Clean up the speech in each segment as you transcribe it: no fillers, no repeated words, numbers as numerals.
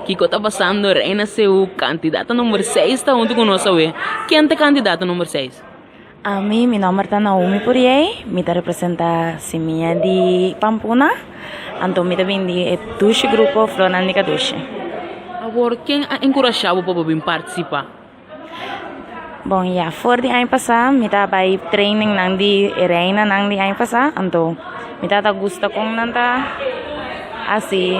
Kiko ta pasando Reina Seú kandidata number seis ta huntu ku nos awe. Ken ta kandidata number seis? Ami, mi nomber ta Naomi Puriey, mi ta representa Simia di Pampuna, anto mi ta bin di e dushi grupo Flornan di Kadushi. Awor, ken a enkurashá bo pa bo bin partisipá? Bon ya, for di aña pasá mi ta bai trainingnan di e reinanan di aña pasá, anto mi tabata gusta kon nan ta hasi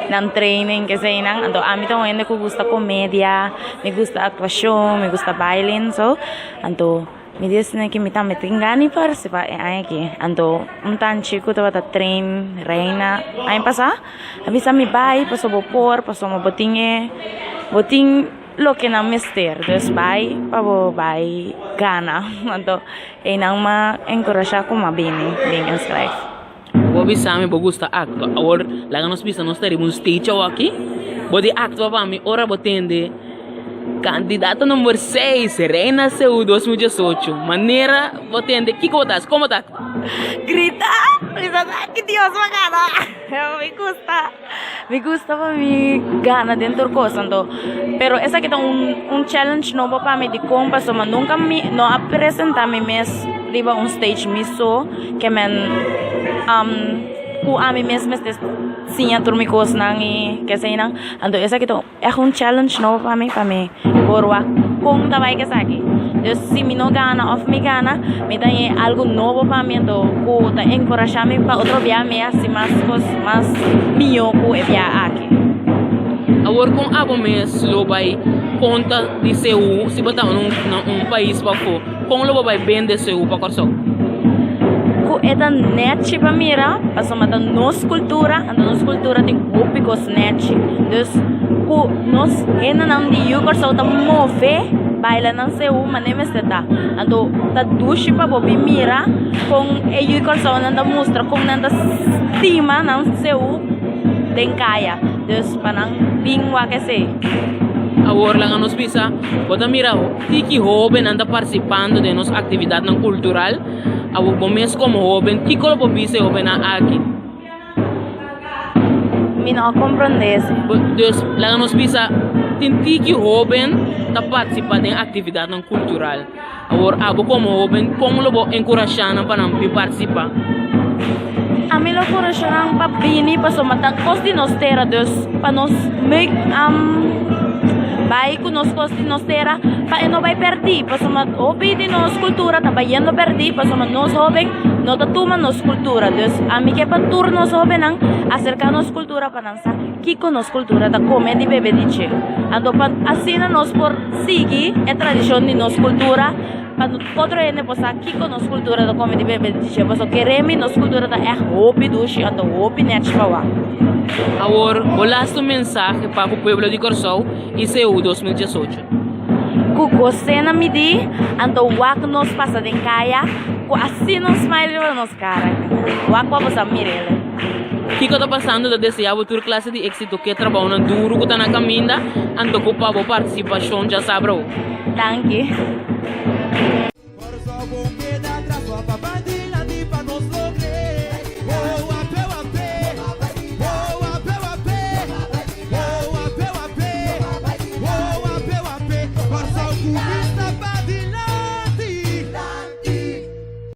nan training keseinan, anto ami ta un hende ku gusta komedia, mi gusta aktuashon, mi gusta bailen so, anto mi di esei ke mi tambe tin gana di partisipá e aña aki, anto un tanchi ku tabata train reina aña pasá a bisa mi bai pasobra bo por, pasobra bo tin e bo tin. Loke nan mester, dus bai pa bo bai gana. Anto einan m'a enkurashá ku m'a bini bin inskrijf. Bo bisa mi bo gusta aktua. Awor laga nos bisa nos ta riba un stage awoki. Bo di aktua pa mi ora bo tende kandidato number seis Reina Seú 2018. Manera bo tende kiko bo ta hasi? Kon bo ta aktua? Grita! Bisa aki Dios pa gana! Mi gusta, mi gusta pa mi gana den tur cos anto, pero esaki ta un un challenge nobo pa mi dicon pasobra nunca mi no a presenta mi mes riba un stage mi so ke men cu ami mes mester siña tur mi cosnan y keseinan anto esaki ta Echt un challenge nobo pa mi, pa mi por wak kon ta bai ku esaki. Dus si mi no gana òf mi gana, mi ta haña algu nobo pa mi anto ku ta enkurashá mi pa otro bia mi hasi mas kos mas mihó ku e bia aki. Awor kon abo mes lo bai konta di Seú si bo ta na un pais pafó? Kon lo bo bai bende Seú pa Kòrsou? Ku e ta nèchi pa mira, pasobra ta nos kultura, anto nos kultura tin hopi kos nèchi. Dus ku nos hendenan di yu Kòrsou ta move baila nan Seú manera mester ta. Anto ta dushi pa bo bin mira kon e yu Kòrsounan ta mustra kon nan ta stima nan Seú den kaya. Dus pa nan bin wak esei. Awor laga nos bisa, bo ta mira Tiki hóbennan ta partisipando den nos aktividatnan kultural. Awor bo mes komo hóben, kiko lo bo bisa e hóbennan aki? Mi no a komprondé esei. Dus, laga nos bisa, tin tiki hóben ta partisipá den aktividatnan kultural. Awor abo komo hóben, kon lo bo enkurashá nan pa nan bin partisipá? Ami lo enkurashá nan pa bini pasobra ta kos di nos tera, dus pa nos make bai ku nos kos di nos tera pa e no bai pèrdí, pasobra hopi di nos kultura ta bayendo pèrdí pasobra nos hóben no ta tuma nos kultura. Dus ami ke pa tur nos hóbennan aserká nos kultura pa nan sa kiko nos kultura ta kome di bebe di dje. Anto pa asina nos por sigui e tradishon di nos kultura pa otro hende por sa kiko nos kultura ta kome di bebe di dje. Pasobra keremi nos kultura ta ègt hopi dushi anto hopi nèchi pa wak. Awor bo lastu mensahe pa ku pueblo di Kòrsou i CU 2018. Ku gos'é na midí, anto wak nos pasa den kaya ku asina un smile riba nos kara. Wak pa bo sa mir'el. Kiko ta pasando ta desea bo tur klase di éksito ku e trabounan duru ku ta na kaminda, anto ku pa bo partisipashon djasabra. Danki.